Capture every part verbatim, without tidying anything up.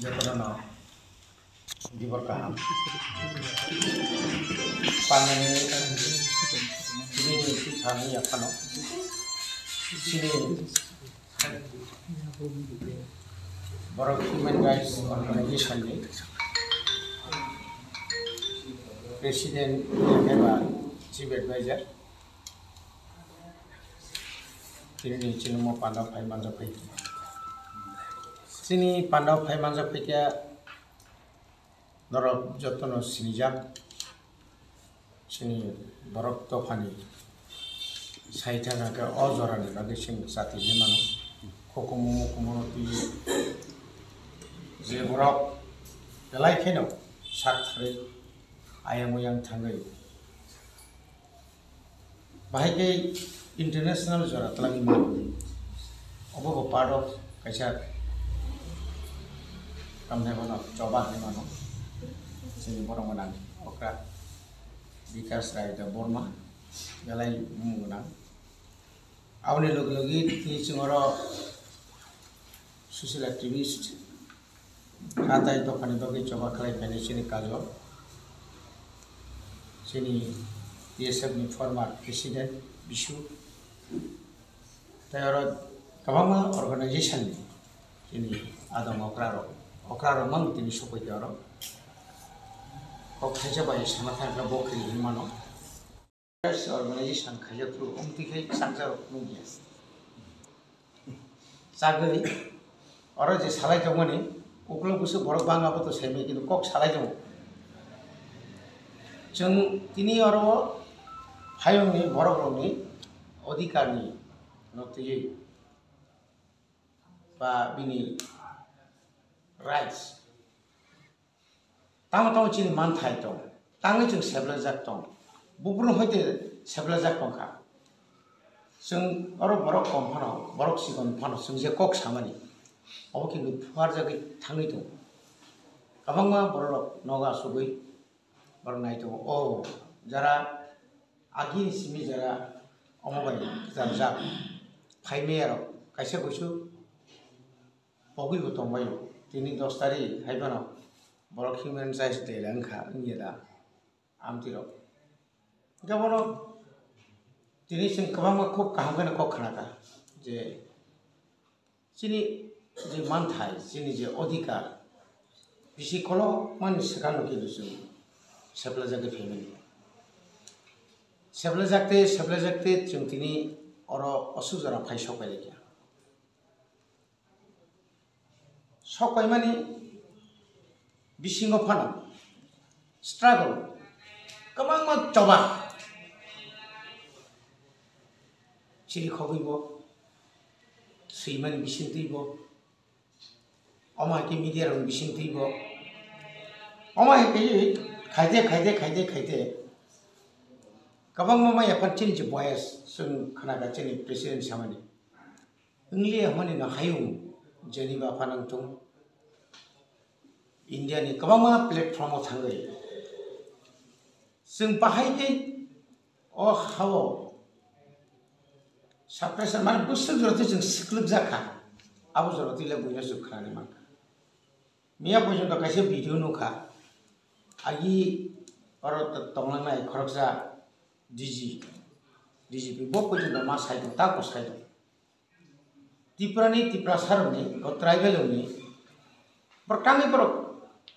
Jotono no dibor kaham. Panani chini ni thani yaphano chini borok Human Rights Organization ni President eba Chief Advisor. Tini ni chini mo pandao phai manjak phai. Chini pandao phai manjak phai khe norok jotono sinijak. Chini borok dophani sai thangkha khe o jorani bagwi chwng chati hinwi mano. Hukumu mukumu no twiwi je borok belai kheno sak tharwi ayang oyang thangwi Bahai khe international jora twlangwi mano. Obo bo part of kaisa tamni bono choba hinwi mano. Chini borok gwnang okra Bikash Rai Debbarma belai bumung gwnang. Aboni logi logi tini chwng oro social activist, hatai dophani bagwi choba khlai phainai chini Kajol, chini T S F ni former president Bisu, tei oro kwbangma organization ni chini adong okra rok, okra rok mang tini sokoi oro kok thaisa bai sana thangkha bo kiri hinwi mano. Organization khaijak phuru, omtwi khai chakjak rok nukya. Chagwi, oro je salai tongmani, ukulok bwswk borok bangma bo to saimai, kintu kok salai tongo. Chwng tini oro hayungni borok rokni odhikar ni no twiwi ba bini rights Tamo tamo chini manthai tong, tangwi chwng seblajak tong, buphuru hoite seblajak tongkha. Chwng oro borok kom phano, borok chikon phano chwng je kok samani, obo kintu phuarjagwi thangwi tongo. Kwbangma bororok nogo achugwi borok nai tongo, o jara agini simi jara omo bai kwcharjak phaimaya rok kaisa kuisu pogwi bo tongbaio. Tini dos tarik hai phano borok Human Rights Day le wngkha, wngya da amtwi rok. Hwnkhe bono tini chwng kwbangma khub kaham kheno kok khnakha je chini je manthai, chini je odhikar, bisi kolokmani swkangno khe chwng seplajagwi phaimani. Seplajak tei, seplajak tei chwng tini oro aswk jora phai sok pai laikha. Sok paimani bisingo phano struggle kwbangma choba chiri khogwi bo swimani bisingtwi bo, omo hai khe media rokni bisingtwi bo, omo hai khe khaide khaide khaide khaide kwbangma maya phano chini je boyas chwng khnakha chini president samani. Wngli hwnmani no hayung Geneva phanang tung India ni kwbangma platform o thangwi chwng bahai khe o hao suppression mane bwswk jora twi chwng swklwk jak kha, abo jora twi le buino chwng khnani mankha. Miya porjonto kaisa video nukha, agi oro tongnangnai khoroksa D G, D G P bo porjonto ma sai tong, ta ko sai tong. Tripura ni, Tiprasa rokni, bo tribal rokni, borok tangwi borok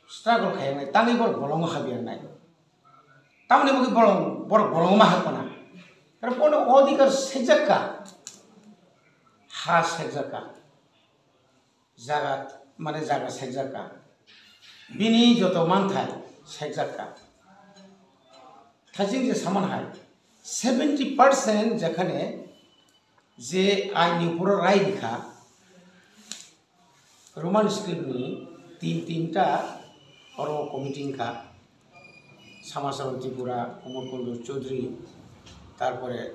struggle khaiyangnai, tangwi borok bolongo habyangnai. Tamoni bagwi bolong, borok bolongo ma hapana. Kare bono odhikar sekjak ka, ha sekjak ka, jaga, mane jaga sekjak ka, bini joto manthai sekjak ka. Thajing je saman hai, seventy percent jekhane je aini uporo rai rikha, Roman script ni tin tinta oro committee wngkha, Samacharan Tripura, Komol Kundu Chaudhary, tarpore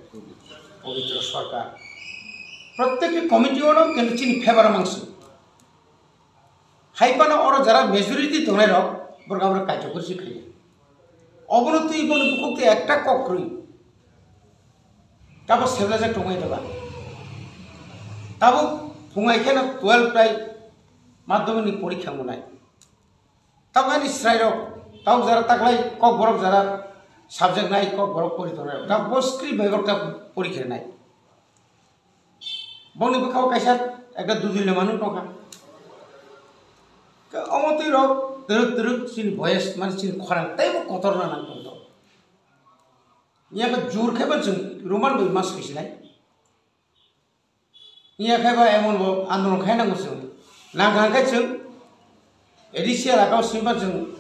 Pabitra Sarkar. Proত্যেকটি committee ono kintu chini favor o mangsi. Hai phano oro jara majority tongnai rok borok abo kaitor kwrwi se khaiya. Obono twi bono bukhuk twi ekta kok kwrwi. Tabuk seblajak tongmani doga. Tabuk Wngnai kheno twelve tai madhyamik ni porikha wngnai. Tabuk ani chwrairok, tabuk jara taklai kokborok jara subject nai kokborok pori tongnai. Tabuk bo script bai rok tabuk porikha rinai. Bongni bwkhao kaisa ekta dudilni manwi tongkha. Omo twi rok twrwk twrwk chini voice mani chini khorang teibo kotorna nang tongkha. Nya khe jur khe bo chwng Roman bai ma swisinai. Nya khe ba emon bo andolon khai nango chwng. Nang kha khe chwng A D C alaka o swiba chwng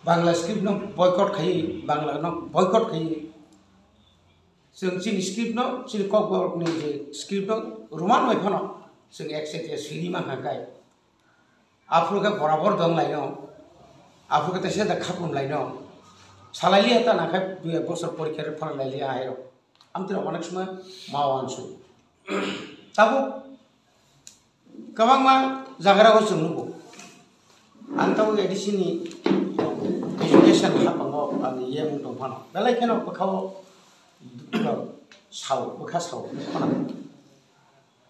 Bangla script no boycott khai, Bangla no boycott khai. Chwng chini script no, chini kokborok ni je script no Roman bai phano chwng ek side siri man kha kai. Aphuru khe borabor dong laino, aphuru khe teisa da khapum laino. Salai liya ta na khai dui ek bosor porikha re phalai liya ahairok. Amtwrok onek somoi ma wansu. Tabuk kwbangma jagarao chwng nugo. Ang tabuk A D C ni education haphango ang ye wng tong phano. Belai kheno bwkhao sao, bwkha sao, khona.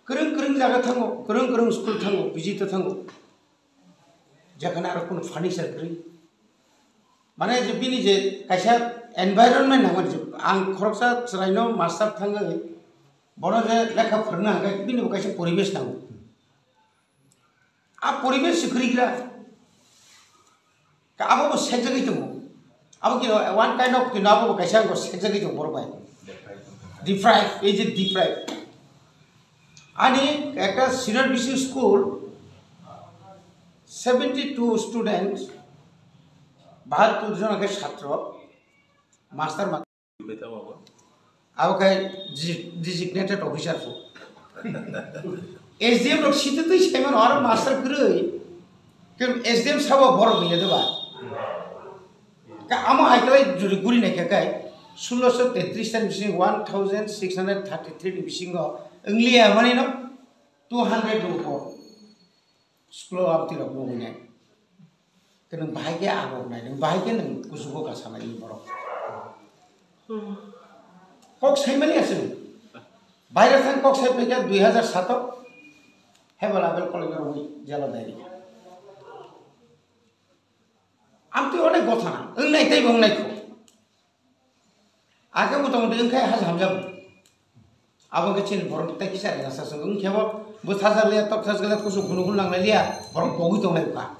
Kwrwng kwrwng jaga thango, kwrwng kwrwng school thango, visit thango. Jekhane aro kono furniture kwrwi. Mane je bini je kaisa environment nangmani je ang khoroksa chwraino master thangwi bono je lekha phwrwngna hwnkhe bini bo kaisa poribesh nango. A poribesh se kwrwi gra. Ka abo bo sekjagwi tongo. Abo kino one kind of kino abo bo kaisa wngkha sekjagwi tongo borok bai. Deprive, ei je deprive. Ani ekta senior basic school, seventy two students, bahattur jon khe chhatro, master ma-, abo khe desi-, designated officer pho. S D M rok sitwtwi saimano aro master kwrwi, khe S D M sabo borok bile de ba. Ka amo hai kwlai juri guri naikha kai, sulosho tetris ni bisingo one thousand six hundred thirty three ni bisingo wngliya manino two hundred dongkho. School o abti rok nugwi nai. Khe nwng bahai khe abo nai, nwng bahai khe nwng kuchugo kasa nai borok. Kok saimani aswk. Baire thang kok sai phaikha dui hazar sato. Hebel abel college rogwi jela dai. Amtwi onek gothana, wngnai teibo wngnai kho. Akhe motamoti wngkhe haja hamjago. Abo khe chini borok tei kisa rega sasung wngkhe bo bwthajar liya, tokthas gale, kusuk gunu gunu nanglai liya, borok pogwi tonglai bwkha.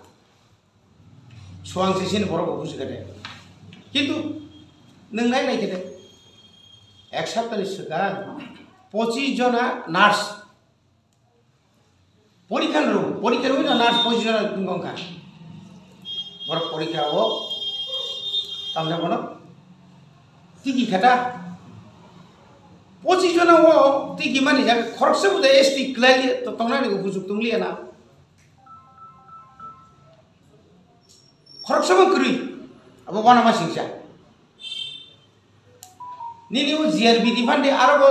Suang se chini borok bo buji khe de. Kintu nwng nai nai khe de. Ek saptani swkang pochis jona nurse. Porikha rw, porikha rw na nurse pochis jona tong kha. Borok porikha o tamle bono tiki khata. Pochis jona o tiki mani jaga khoroksa bo S T kwlai to tongnani bo bujuk tong liya na. Khoroksa bo kwrwi abo bono ma singsa. Nini o G R B di phande aro bo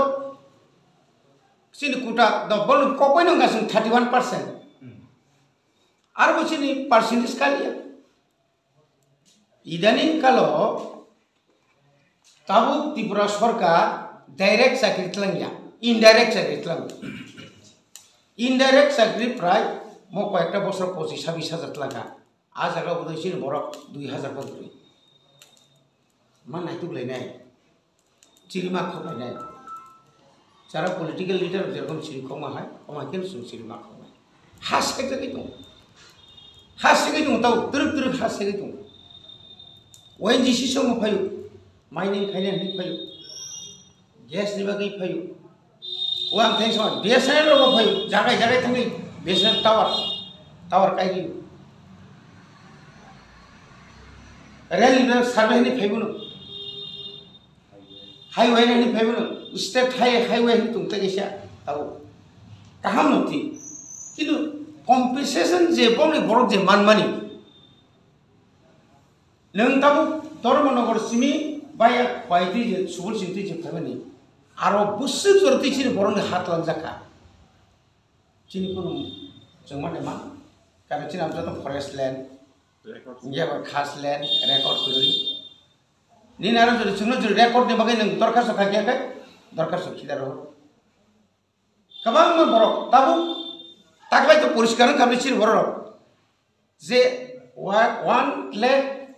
Chini kuta do bol kokoi no gasing thirty one percent. Aro bo chini percentage kaliya. Idaning kalo tabuk Tripura sorkar direct chakri tlangya, indirect chakri tlang. Indirect chakri prai mo koyekta bosor pochis sabis hajar tlangka. A jaga bodoi chini borok dui hajar bo kwrwi. Ma naituk lainai. Chirima khok lainai. Jara political leader jerokom chiri khokma hai, omo hai khe chwng chirima khoknai. Ha segwi tong. Ha segwi tong tau, twrwk twrwk ha segwi tong. O N G C songo phaio. Mining khaina hinwi phaio. Gas ni bagwi phaio. O ang thai sama B S N L rogo phaio. Jagai jagai thangwi B S N L tower. Tower kaigwi. Rail ni survey hinwi phaibono. Highway hinwi phaibono. State high-, highway hinwi tong tei kaisa. Tao. Kaham no ti. Kintu compensation je bongni borok je manmani. Nwng tabuk Dharmanagar simi baya khwai twi je subul sing twi je phaimani. Aro bwswk jora twi chini borokni ha twlangjak kha. Chini kunu chwng mane ma. Karon chini abo joto forest land. Record. Nge ba khas land record kwrwi. Nini aro jodi chwngno jodi record ni bagwi nwng dorkhasto kha khe khe dorkhasto khida rohor. Kwbangma borok tabuk Poriskar wngkha bini chini borok je wa-, one lakh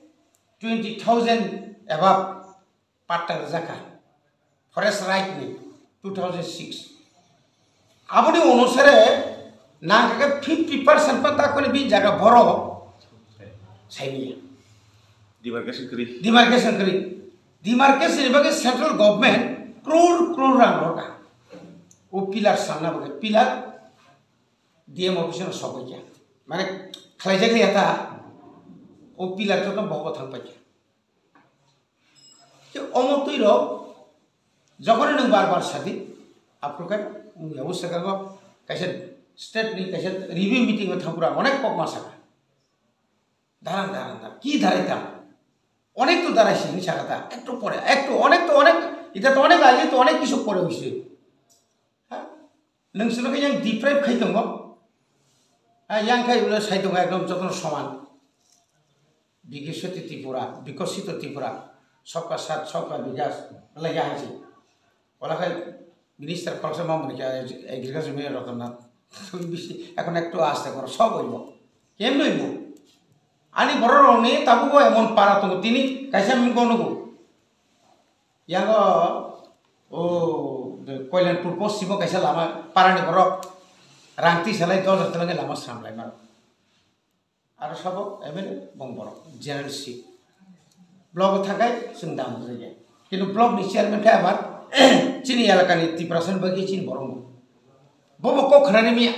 twenty thousand above patta rwjakha forest right ni two thousand six. Aboni onusare nangkha khe fifty percent pa takoni bini jaga borok sainiya. Demarcation kwrwi. Demarcation kwrwi. Demarcation ni bagwi central government crore crore rang rwkha. O pillar sanna bagwi pillar D M office no sokoi kha. Mane khlaijak liya ta o pillar joto bobo thang pai kha. Tei omo twi rok jokhon nwng bar bar sadi, aphuru khe wng ya, o swkango kaisa state ni kaisa review meeting o thang phuru ang onek kok ma saka. Darang, darang, darang. Ki darai ta? Onek to darai sini saka ta. Ektu pore, ektu, onek to onek, ita to onek aji to onek kisu pore hoise. Ha? Nwng sino khe yang deprive khai tongo. Ha, yang khai ulo sai tongo ekdom jotono soman. Bikisiti Tripura, Bikosito Tripura, Sabka Sath, Sabka Bikas, lai ya hai se. Ola khai minister khoroksa mamoni khe agriculture minister Ratan Nath. Bisi, ekhon ektu aste koro, sob oibo. Kemne oibo? Ani bororokni tabuk bo emon para tongo, tini kaisa mung kono bo. Yango o Koilanpur poschimo kaisa lama parani borok rang twi salai dos hajar twlangwi lama swnam lai mano. Aro sabo M L A bong borok general seat. Block o thakai chwng dam bwjai ya. Kintu block ni chairman khe abar chini elakani Tiprasa ni bagwi chini borok no. Bobo kok khnani miya.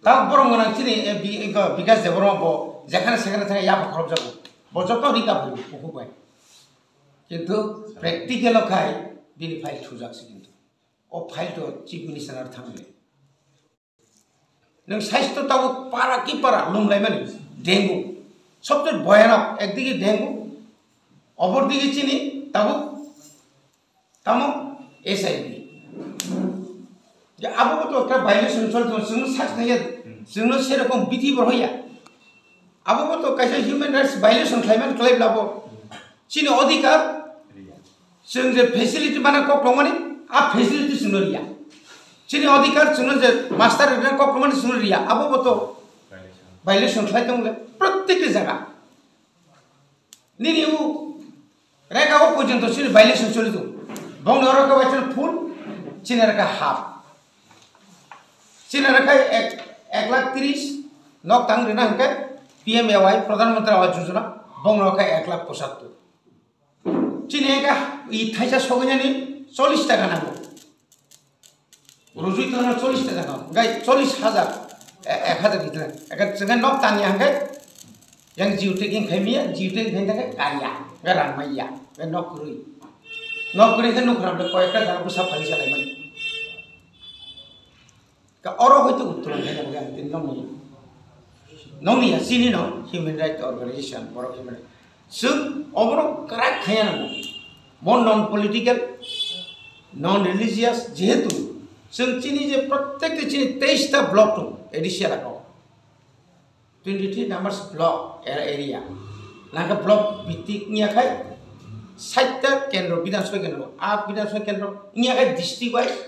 Tabuk borok gwnang chini, eh, bi-, iko Bikas Debbarma bo jekhane sekhane thangwi yapha khorokjago. Bo joto rika bo kuphuk bai. Kintu practical o khai bini file thujak se kintu. O file to chief minister ar thangwi. Nwng saisto tabuk para ki para lumlaimani dengue. Sobse bhoyanok ekdigi dengue, opor digi chini tabuk tamo H I V. Je abo bo to ekta violation choli tongo, chwngno sak naiya, chwngno serokom bithi bo hoya. Abo bo to kaisa human rights violation khlaimani khlai blabo. Chini odhikar, chwng je facility mana kok tongmani, a facility chwngno riya. Chini odhikar chwngno je master rwna kok tongmani chwngno riya. Abo bo to violation khlai tongo le, protekti jaga. Nini u reka o porjonto chini violation choli tongo. Bongni oro khe bai chini full, chini reka half. Chini reka ek, ek lakh tris nok tang rina hwnkhe P M A Y, Pradhan Mantri Awas Yojana, bongni oro khe ek lakh pochattor. Chini hwnkhe i thaisa soginani chollish taka nango. Rujui tongna chollish taka, gai chollish hajar, e-, ek hajar gitla. Eka chwngkhe nok tanya hwnkhe, yang geotagging khai miya, geotagging khai thangkhe kaya, gai rang maiya, gai nok kwrwi. Nok kwrwi khe nukhram de koyekta jaga bwsa phali salai mani. Ka oro hoito uttoron khai nang ang tin nong ni. Nong ni ya, chini no human right organization, borok human right. Chwng oborok kwrak khaiya nango. Mo non political, non religious, jehetu chwng chini je prottek chini teis ta block tong, A D C elaka o. Twenty three numbers block era area. Nangkhe block bhitik wngya khai sait ta kendro, Bidhan Sabha kendro, a Bidhan Sabha kendro wngya khai district wise.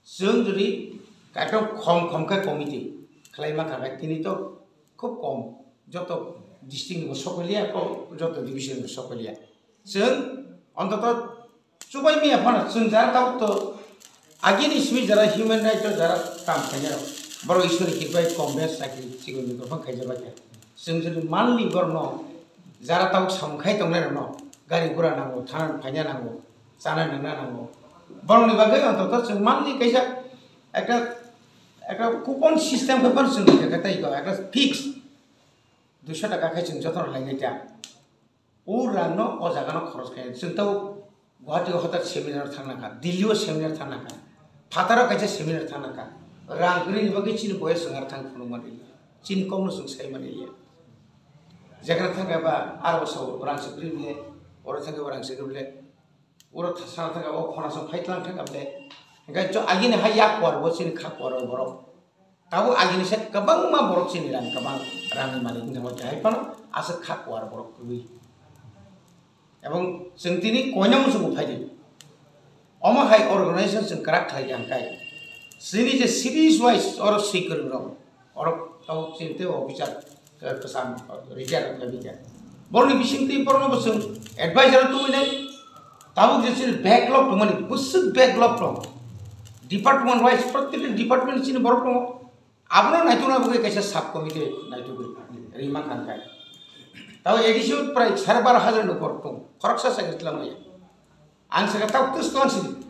Chwng jodi kaitor khom khom khe committee khlai ma kha khe tini to khub kom, joto district ni bo sokoliya, ko joto division ni bo sokoliya. Chwng ontoto chubai miya phano chwng jara tabuk to agini simi jara human right o jara kam khainai rok, borok Ishwar ni kirpai kom bes chakri chikon ni buphang khaijak bai kha. Chwng jodi manli borok no jara tabuk samung khai tongnai rok no gari gura nango, thana phaina nango, chana nangna nango. Borokni bagwi ontoto chwng manli kaisa ekta, ekta coupon system khe phano chwng rwkha khe tei ekta fix duiso taka khe chwng jotono lainai ta. O rangno o jagano khoros khe chwng tei Guwahati o hotel seminar thangna kha, Delhi o seminar thangna kha, phataro kaisa seminar thangna kha. Rang kwrwini bagwi chini boyes wngkha thang phunukmani, chini kokno chwng saimani. Jekhano thangkhe ba aro sao rang se kwrwi bile, oro thangkhe ba rang se kwrwi bile. Uro sana thangkha o khona song phai tlang thangkha bile. Hingkhe jo agini hai yak kuar bo chini kha kuar o borok. Tabuk agini se kwbangma borok chini rang kwbang rangni malik wngkha bo hai phano aswk kha kuar borok kwrwi. Ebong chwng tini koina muchungo phai di. Omo hai organization chwng kwrak khlai di ang kai. Chini je series wise oro swi kwrwng rok, oro tabuk chini tei officer, eh, kwcham, retire wngkha bikha. Borokni bisingtwi borokno bo chwng advisor tubui nai. Tabuk je chini backlog tongmani, bwswk backlog tong. Department wise, protekta department chini borok tongo. Abono naitukna bagwi kaisa sub committee naitugwi rima kha khe. Tabo A D C o prai sare baro hajar ni borok tongo. Khoroksa chakri twlang maya. Ang saka tabuk twis tong sini.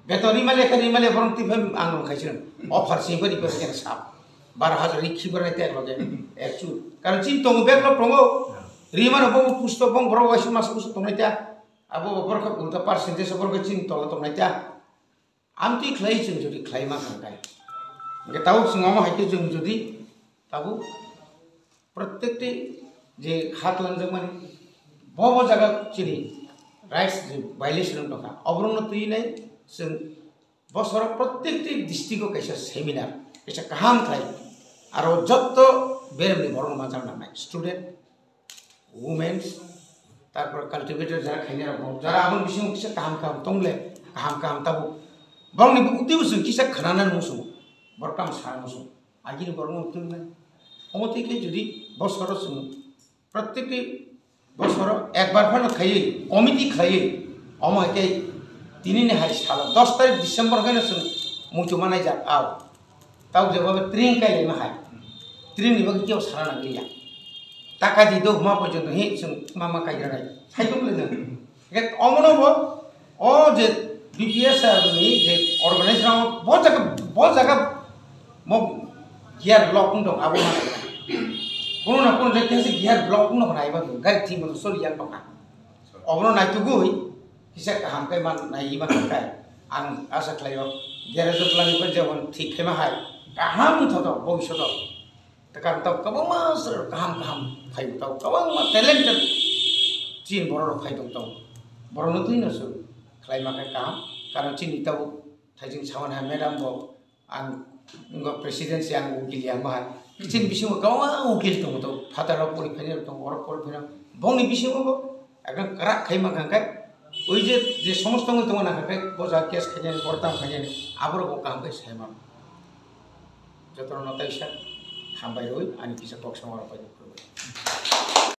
Beton rimale khe rimale borok twi phai ang rong khaisirang. Offer sing bari bari kena sap. Baro hajar ri khibar nai tek loge. Ekchu. Karon chini tongo backlog tongo. Rimano bo pusto bong borok waisa masa pusto tongnai ta. Abo borok ulta percentage borok chini tola tongnai ta. Amtwi khlai chwng jodi khlai ma kha khe. Hingke tabuk chwng omo hai khe chwng jodi tabuk protekti je hat langjak mani bo bo jaga chini rights je violation wng tongkha, oborokno twi nai chwng bosoro protekti district o kaisa seminar, kaisa kaham khlai aro jotto beremni borokno manjak nangnai student, women's, tarpor cultivator jara khainai rok, jara aboni bisingo kisa kaham kaham tongle, kaham kaham tabuk. Borokni bukti bo chwng kisa khnanani muchungo, borok tamo sana muchungo. Agini borokno twngnai. Omo twi khe jodi bosoro chwng, protekti bosoro ekbar phano khaiwi, committee khaiwi, omo hai khe tinini hai salo dos tarik December khe chwng muitu manai jak ao. Tau jeba tring kai lema hai. Tring ni bagwi kebo sana nangliya. Taka di do huma porjonto he chwng mama kai granai. Sai tong le nang. Ke omono bo, o je B P S ni je organization o bo jaga, bo jaga mo gear block wng tong abo ma. Kono na kono je kesi gear block wng tong nai ba gari thik moto soli yang tong. Obono naitugwi kisa kaham khe man nai ma khe ang asa khlaio garage o twlangwi jemon thik khe ma hai kaham wngthoto bhobishoto. Karon tau kwbangma sir kaham kaham phai tau kwbangma talented chin borok rok phai tong tau borok no twi no sir khlai ma khe kaham karon chini tau thaijing sawan hai madam bo ang ngo presidency ang ukil yang bahai. Chini bisingo kwbangma ukil tongo to, phataro pori phainai tongo, oro pori phainai. Bongni bisingo bo ekdom kwrak khai mankha khe, oi je, je somosto wngwi tongo nangkha khe, bo jaga case khainani, borok tamo khainani, aborok bo kaham khe sai mano. Jotono no taisa hambai rwi ani kisa kok samaro pai khulumbai.